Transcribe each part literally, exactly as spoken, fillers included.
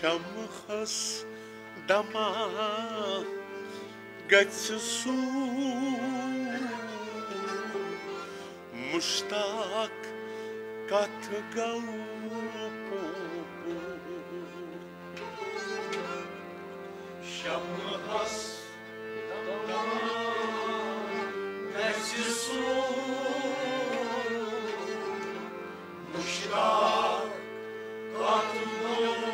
شمعس دما گژھِ سوٗر، مشتاق کتھ گوٚو پوٗر۔ شمعس دما گژھِ سوٗر، مشتاق کتھ گوٚو پوٗر۔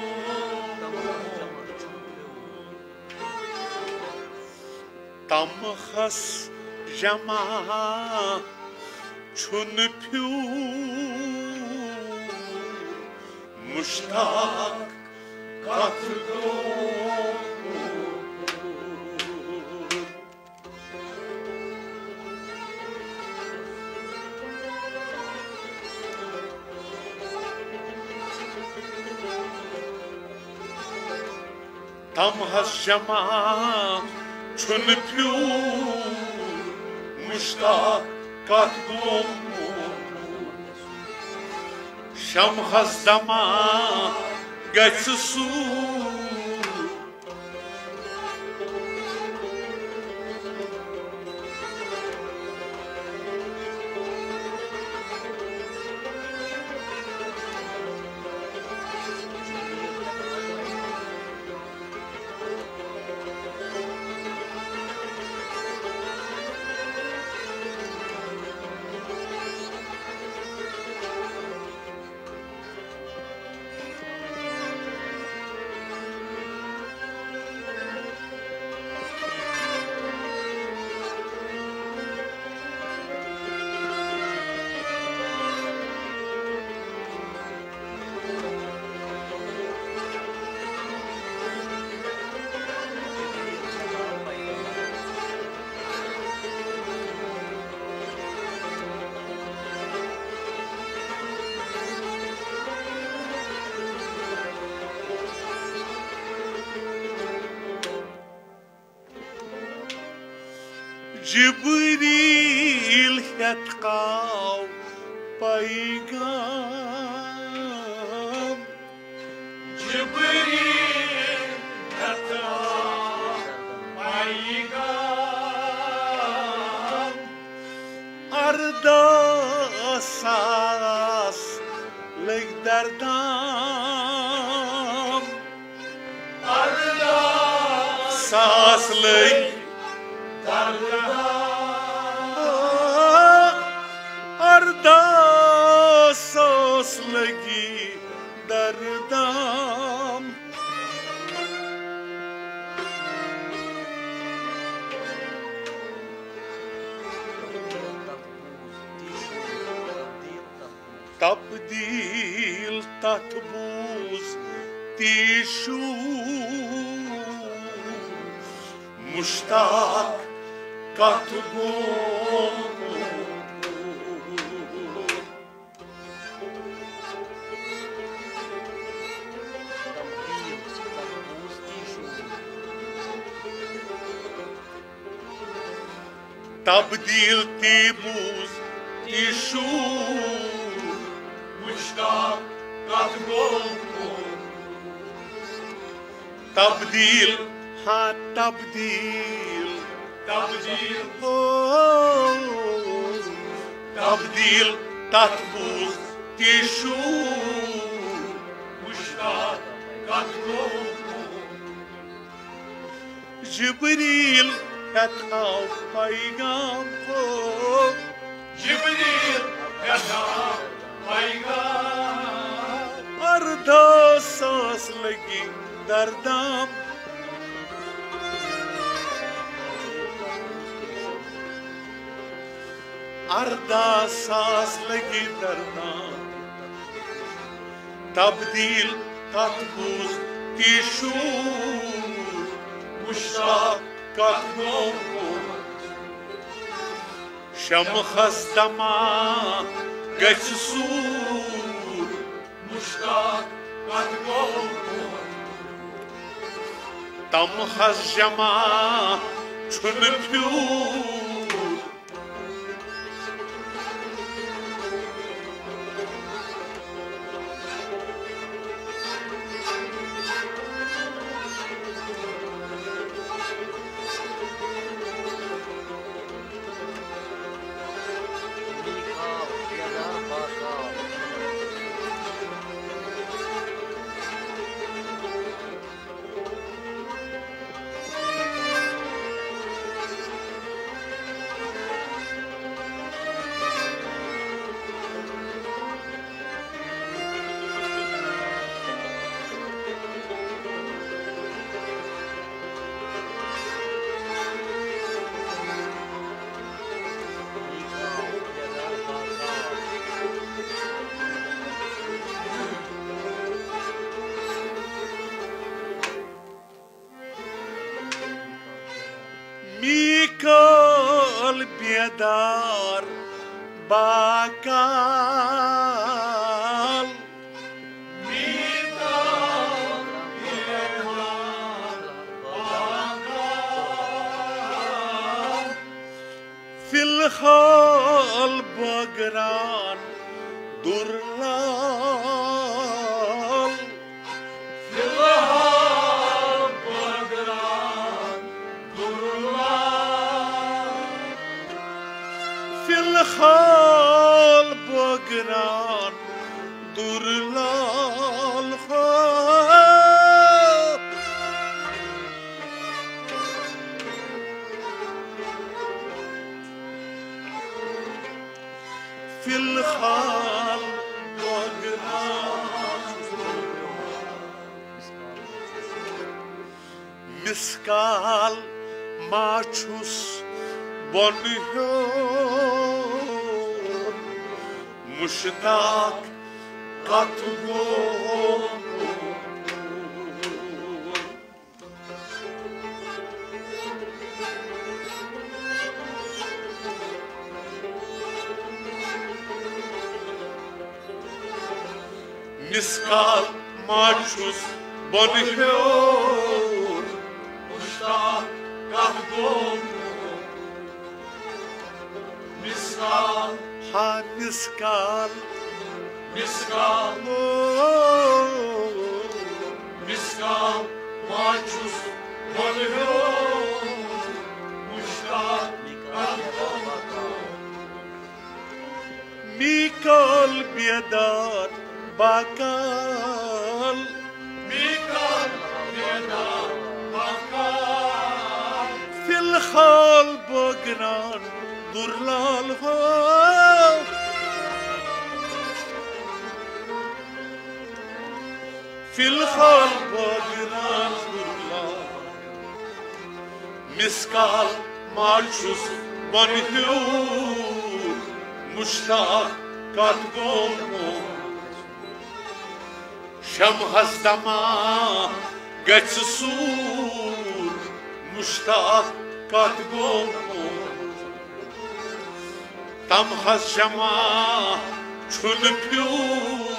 تمہس جمع چھُنہٕ پھیوٗر، مشتاق کتھ گوٚو پوٗر۔ تمہس جمع چھُنہٕ پھیوٗر، مشتاق کتھ گوٚو۔ شمعس دما گژھِ سوٗر۔ جبریل ہیتھ آو پیغام۔ جبریل ہیتھ آو پیغام۔ ارداہ ساس لٔگۍ دردام۔ ارداہ ساس لٔگۍ دردام۔ ارداہ ساس لٔگۍ دردام۔ تبدیل تتھ بوز تی شوٗر، مشتاق کتھ گوٚو۔ تبدیل تی بوز تی شوٗر، مشتاق کتھ گوٚو۔ تبدیل، ہاں تبدیل، تبدیل، او، تبدیل تتھ بوز تی شوٗر، مشتاق کتھ گوٚو۔ جبریل ہیتھ آو پیغام، او۔ جبریل ہیتھ آو پیغام۔ ارداہ ساس لٔگۍ دردام۔ ارداہ ساس لٔگۍ دردام۔ تبدیل تتھ بوز تی شوٗر، مشتاق کتھ گوٚو۔ شمعس دما گژھِ سوٗر، مشتاق کتھ گوٚو۔ تمہس جمع چھُنہٕ پھیوٗر۔ بیدار باقال۔ فی الحال بٲگران دُرلال۔ فی الحال بٲگران دُرلال۔ فی الحال بٲگران دُرلال ہو۔ فی الحال بٲگران۔ مثقال ما چھُس بۄنہٕ ہیوٚر مشتاق کتھ گوٚو۔ مثقال ما چھُس بۄنہٕ ہیوٚر مشتاق کتھ گوٚو۔ مثقال ہا مثقال۔ مثقال او۔ مثقال ما چھُس بۄنہٕ ہیوٚر مشتاق کتھ گوٚو۔ میکال بیدار باقال۔ میکال بیدار باقال۔ فی الحال بٲگران دُرلال ہو۔ فی الحال بٲگران دُرلال۔ مثقال ما چھُس بۄنہٕ ہیوٚر مشتاق کتھ گوٚمُت۔ شمعس دما گژھِ سوٗر مشتاق کتھ گوٚمُت۔ تمہس شمع چھُنہٕ پھیوٗر۔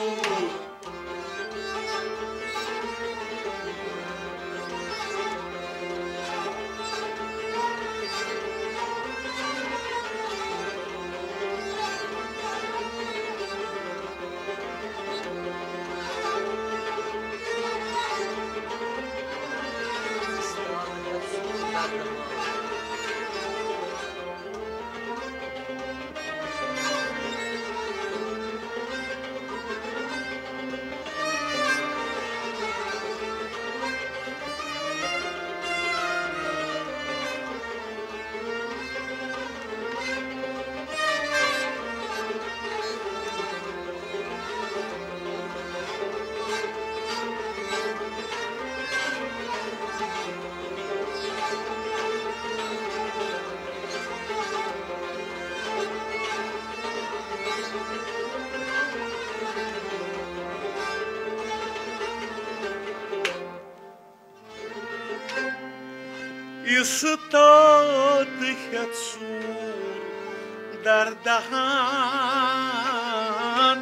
استاد ہیٚتھ سوٗر دردہان۔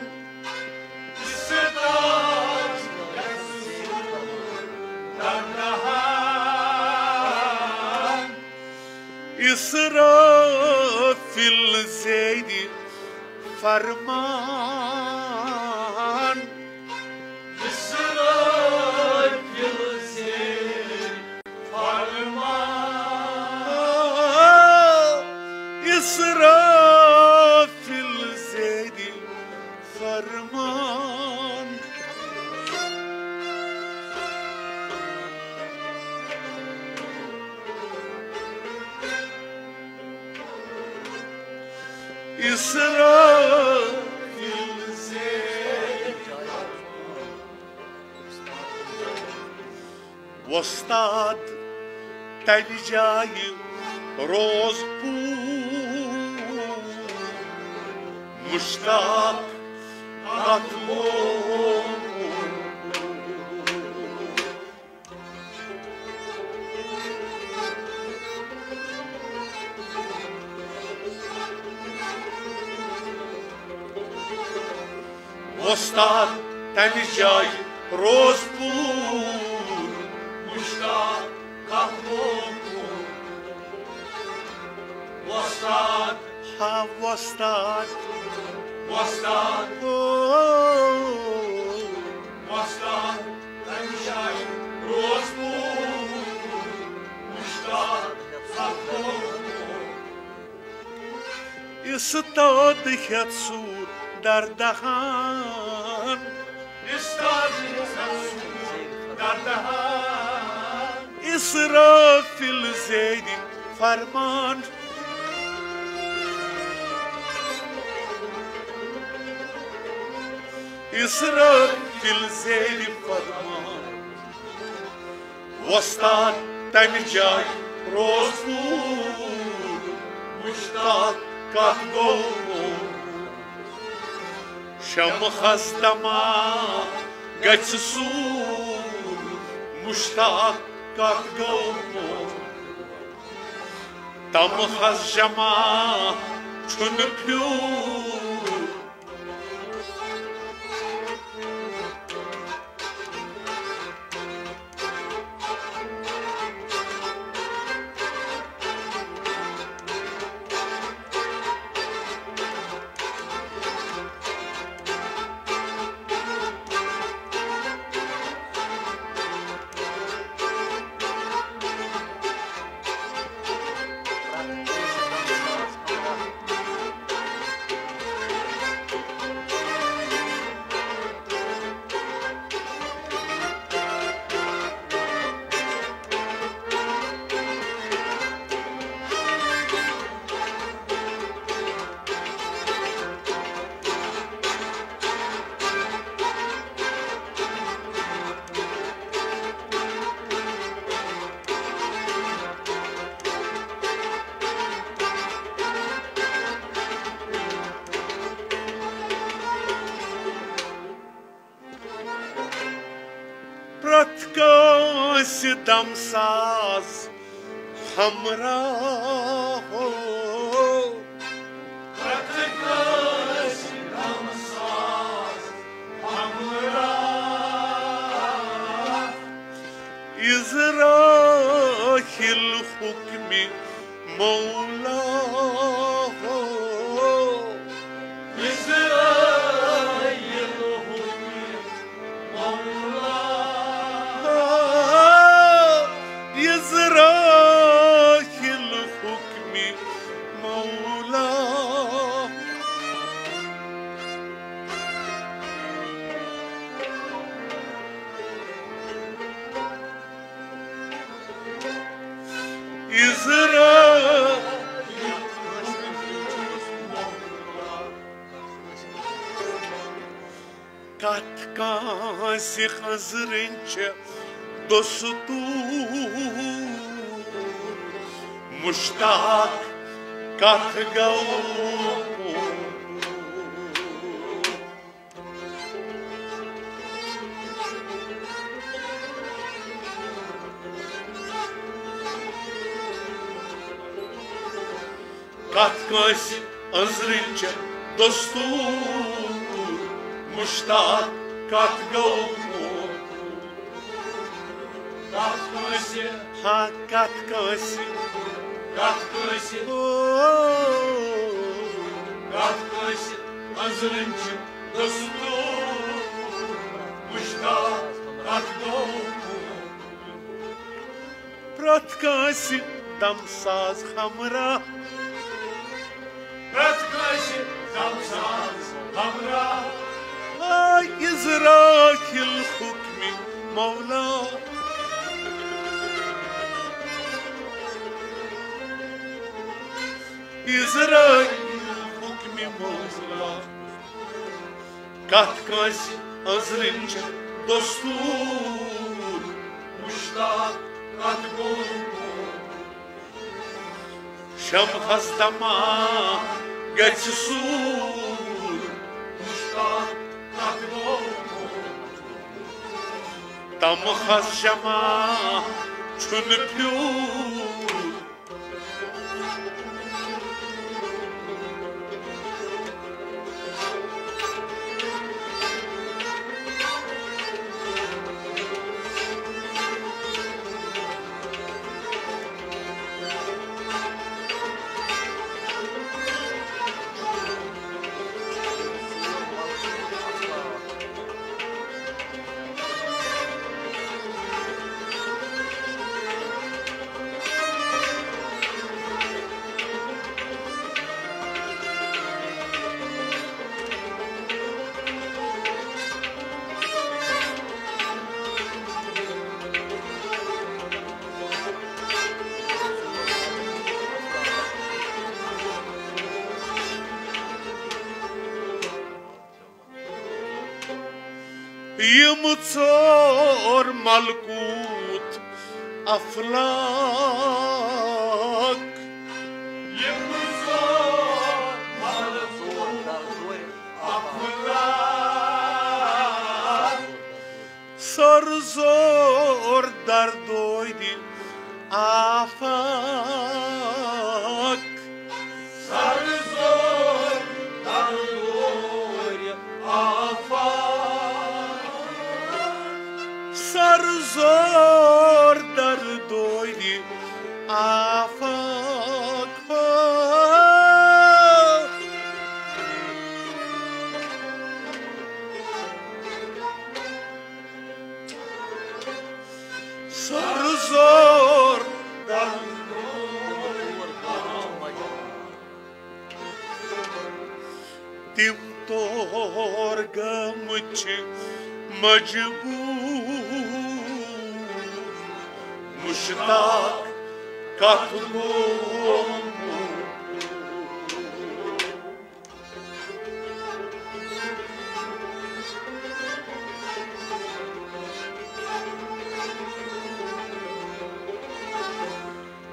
استاد ہیٚتھ سوٗر دردہان۔ اسرافیل زیرِ فرمان۔ اسرافیل زیرِ فرمان۔ اسرافیل زیرِ فرمان۔ اسرافیل زیرِ وۄستاد تمہِ جایہِ روز پوٗر مشتاق کتھ گوٚو۔ وۄستاد تمہِ جایہِ روز پوٗر، مُشتاق کتھ گوٚو پوٗر۔ وۄستاد، ہا وۄستاد، وۄستاد، او، وۄستاد تمہِ جایہِ روز پوٗر، مُشتاق کتھ گوٚو پوٗر۔ استاد ہیٚتھ سوٗر دردہان۔ استاد ہیٚتھ سوٗر دردہان۔ اسرافیل زیرِ فرمان۔ اسرافیل زیرِ فرمان۔ وۄستاد تمہِ جایہِ روز پوٗر، مُشتاق کتھ گوٚو پوٗر۔ شمعس دما گژھِ سوٗر، مُشتاق کتھ گوٚو پوٗر۔ تمہس جمع چھُنہٕ پھیوٗر۔ پرٛٮ۪تھ کٲنٛسہِ دمساز ہمراہ۔ پرٛٮ۪تھ کٲنٛسہِ دمساز ہمراہ۔ عزرائیل حُکمِ مولا۔ عزرائیل حُکمِ مولا۔ عزرائیل حُکمِ مولا۔ عزرا۔ کتھ کٲنٛسہِ أنٛزرٕنۍ چھِ دستوٗر، مشتاق کتھ گوٚو۔ کتھ کٲنٛسہِ أنٛزرٕنۍ چھِ دستوٗر، مشتاق کتھ گوٚو۔ کتھ کٲنٛسہِ، ہا کتھ کٲنٛسہِ، کتھ کٲنٛسہِ، او۔ کتھ کٲنٛسہِ أنٛزرٕنۍ چھِ دستوٗر، مشتاق کتھ گوٚو۔ پرٛٮ۪تھ کٲنٛسہِ دمساز ہمراہ۔ پرٛٮ۪تھ کٲنٛسہِ دمساز ہمراہ۔ آے عزرائیل حُکمِ مولا۔ عزرائیل حُکمِ مولا۔ کتھ کٲنٛسہِ أنٛزرٕنۍ چھِ دستوٗر، مشتاق کتھ گوٚو۔ شمعس دما گژھِ سوٗر، مشتاق کتھ گوٚو۔ تمہس جمع چھُنہٕ پھیوٗر۔ یِم ژور ملکوٗت افلاک۔ یِم ژور ملکوٗت افلاک۔ سر زور دردوے دی آفاق۔ سر زور دردوے دی آفاق۔ سر زور دردوے دی آفاق۔ سر زور دردوے۔ تِم تور گٲمٕتۍ چھِ مجبوٗر، مشتاق کتھ گوٚو؟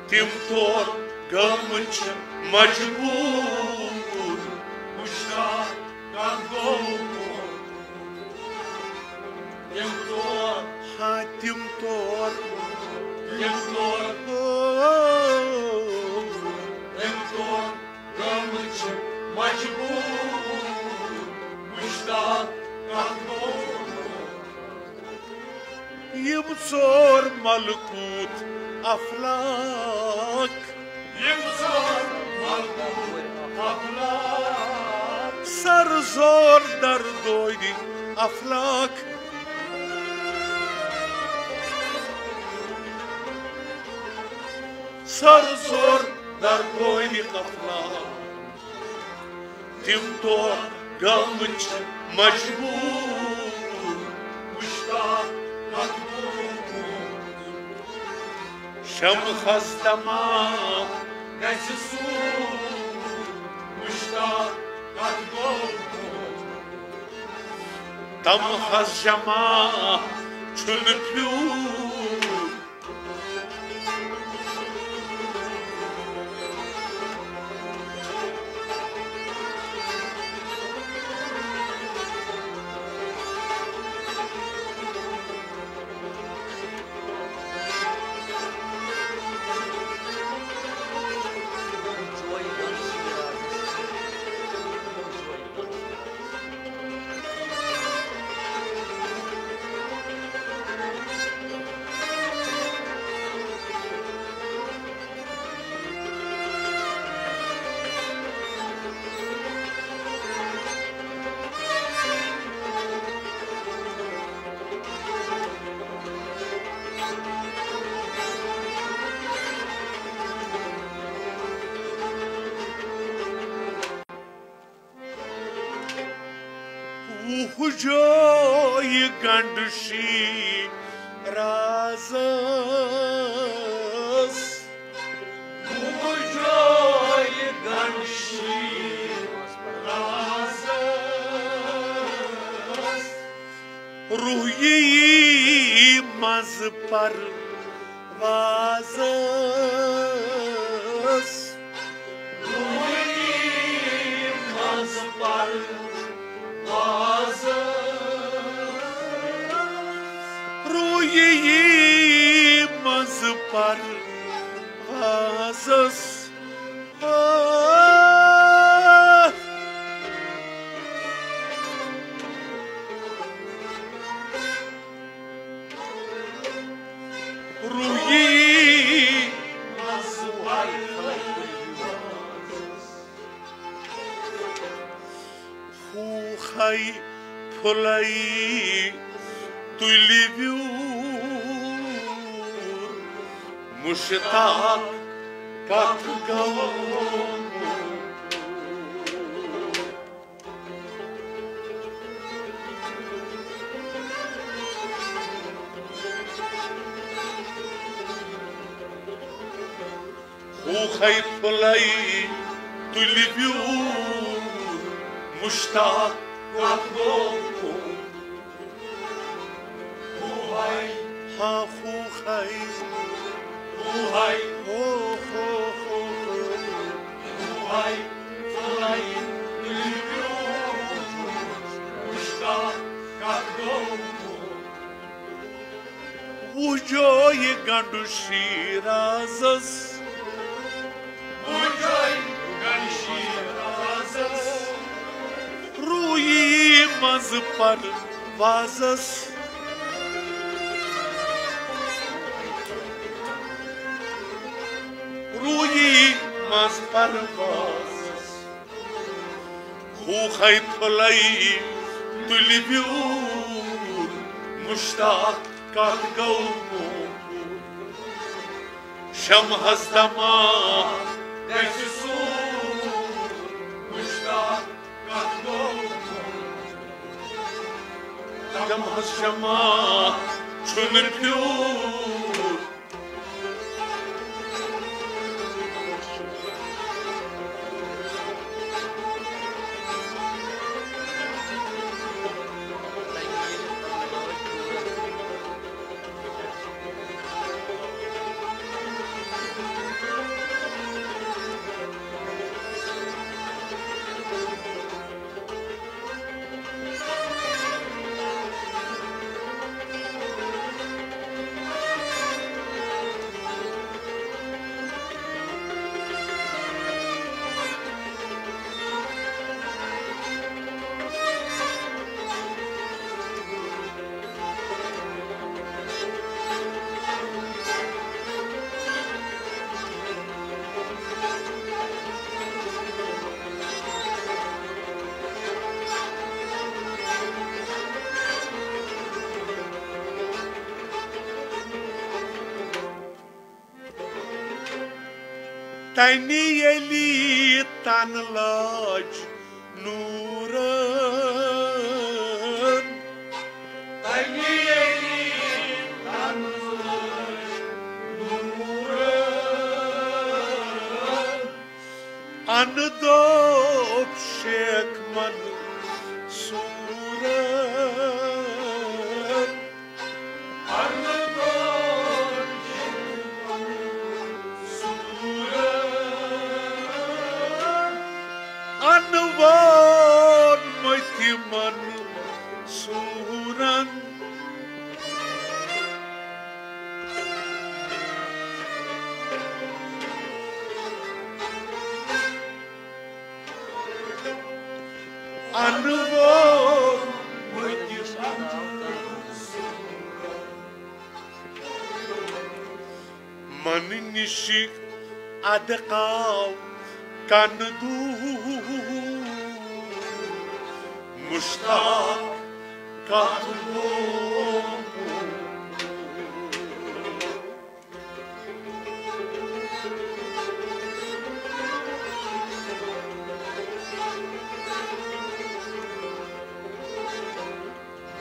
تِم تور گٲمٕتۍ چھِ مجبوٗر، مشتاق کتھ گوٚو؟ تِم تور، ہاں، تِم تور، تِم تور، او، تِم تور گٲمٕتۍ چھِ مجبوٗر، مشتاق کتھ گوٚو؟ یِم ژور ملکوٗت افلاک۔ یِم ژور ملکوٗت افلاک۔ سر زور دردوے دی افلاک۔ سر زور دردوے دی افلاک۔ تِم تور گامٕچ مجبوٗر، مشتاق مجبوٗر۔ شمخس دماغ گژھِ سوٗر، مشتاق مجبوٗر۔ تمخس جماع چھُنہٕ پھیوٗر۔ وُہ جایہِ گنڈٕ شیٖرازس۔ وُہ جایہِ گنڈٕ شیٖرازس۔ روح یی منٛز پر وازس۔ روح یی منٛز پروازس۔ روح یی منٛز پروازس۔ آ۔ روح یی۔ ہوٗ کھے پھُلے تُلہِ ویوٗر، مشتاق کتھ گوٚو؟ ہوٗ کھے پھُلے تُلہِ ویوٗر، مشتاق کتھ گوٚو؟ ہا ہو ہاے، ہو ہاے، ہو ہو ہو ہو۔ ہو ہاے، ہو ہاے، مشتاق کتھ گوٚو؟ وُجویہِ گنڈٕ شیرازس، وُجویہِ گنڈٕ شیرازس، روٗیی منٛز پروازس، روٗیی منٛز پروازس۔ ہو ہاے پھُلے تُلہِ بیوٗر، مشتاق کتھ گوٚو موموٗل؟ شمعس دماغ گژھِ سوٗر، مشتاق کتھ گوٚو موموٗل؟ شمعس شمع چھُنہٕ پھیوٗر۔ تنہِ ییٚلہِ تن لٲج نوٗرن۔ تنہِ ییٚلہِ تن لٲج نوٗرن۔ انہٕ دوٚپ شیخ منصوٗرن۔ انہٕ دوٚپ شیخ منصوٗرن۔ انہٕ ووٚن مٔتۍ منصوٗرن۔ انہٕ ووٚن مٔتۍ منہٕ نِشہِ ادٕ آو کنہٕ دوٗر، مشتاق کتھ گوٚو؟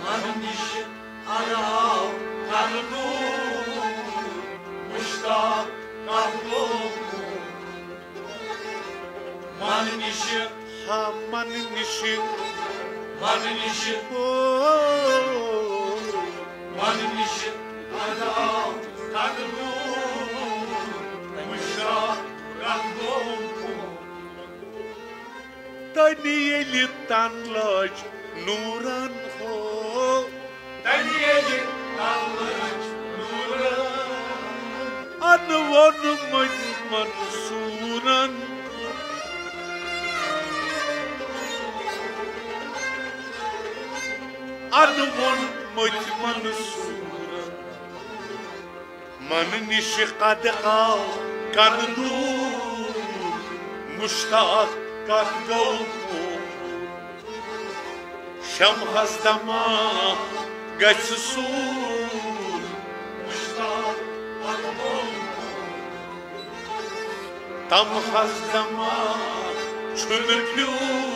منہٕ نِشہِ ادٕ آو کنہٕ دوٗر، مشتاق کتھ گوٚو؟ منہٕ نِشہِ، ہا منہٕ نِشہِ، منہٕ نِشہِ، او۔ منہٕ نِشہِ ادٕ آو کنہٕ دوٗر، مشتاق کتھ گوٚو؟ تنہِ ییٚلہِ تن لٲج نوٗرن ہو۔ تنہِ ییٚلہِ تن لٲج نوٗرن۔ انہٕ ووٚن مٔتۍ منصوٗرن۔ انہٕ ووٚن مٔتۍ منصوٗرن۔ منہٕ نِشہِ قد آو کنہٕ دوٗر، مشتاق کتھ گوٚو؟ شمعس دماغ گژھِ سوٗر، مشتاق کتھ گوٚو؟ تمہس دماغ چھُنہٕ پھیوٗر۔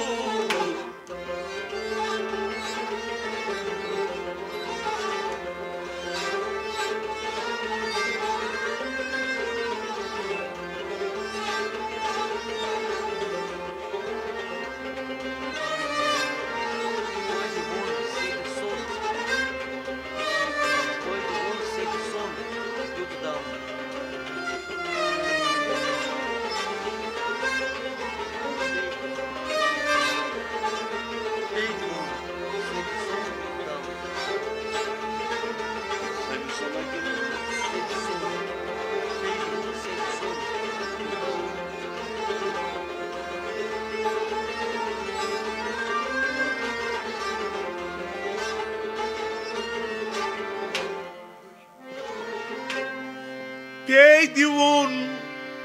ژےٚ دِوُن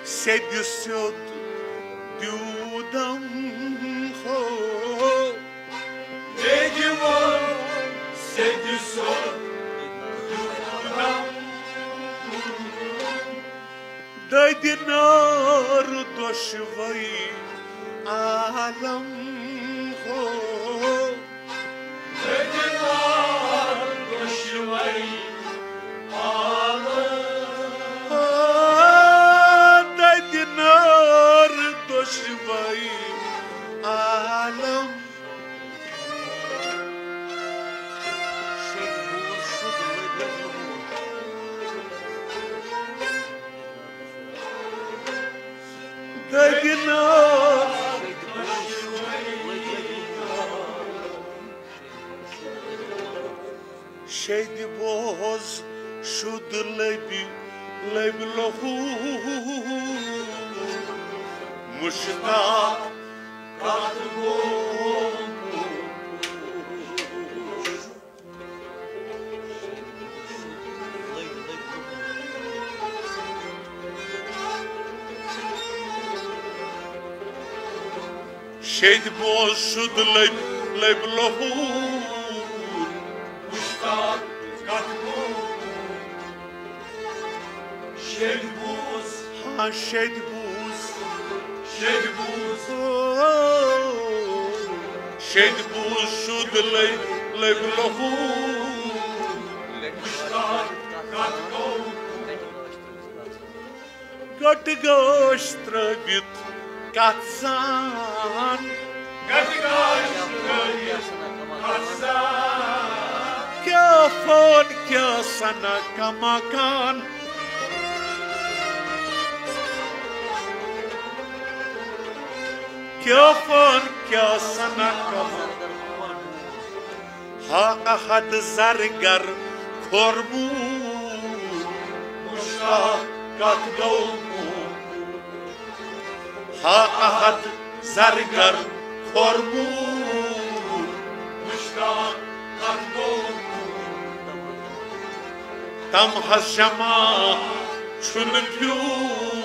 سیٚدِ سیوٚد دیوٗدم ہو۔ ژےٚ دِوُن سیٚدِ سیوٚد دیوٗدم۔ دٔدۍ نار دۄشوَے عالم ہو۔ دٔدۍ نار دۄشوَے عالم۔ آ، دٔدۍ نار دۄشوَے عالم۔ دٔدۍ نار۔ شیٚدِ بوز شُد لٔبۍ، لٔبۍ لہوٗ۔ مُشتاق کتھ گوٚو؟ شیٚدِ بوز شُد لٔبۍ، لٔبۍ لہوٗر۔ مُشتاق کتھ گوٚو؟ شیٚدِ بوز۔ ہاں، شیٚدِ بوز۔ شیٚدِ بوز۔ او، شیٚدِ بوز شُد لٔبۍ، لٔبۍ لہوٗر۔ مُشتاق کتھ گوٚو؟ گٹہٕ گاش ترٲوِتھ کتھ زان۔ گٹہٕ گاش ترٲوِتھ کتھ زان۔ کیٛاہ فون، کیٛاہ سنا کماکان۔ کیٛاہ فون، کیٛاہ سنا کماکان۔ ہا احد زرگر کھوٚرمُت، مُشتاق کتھ گوٚو؟ ہا احد زرگر کھوٚرمُت، مُشتاق کتھ گوٚو؟ تم حظ شمع چھُنہٕ پیوٗ۔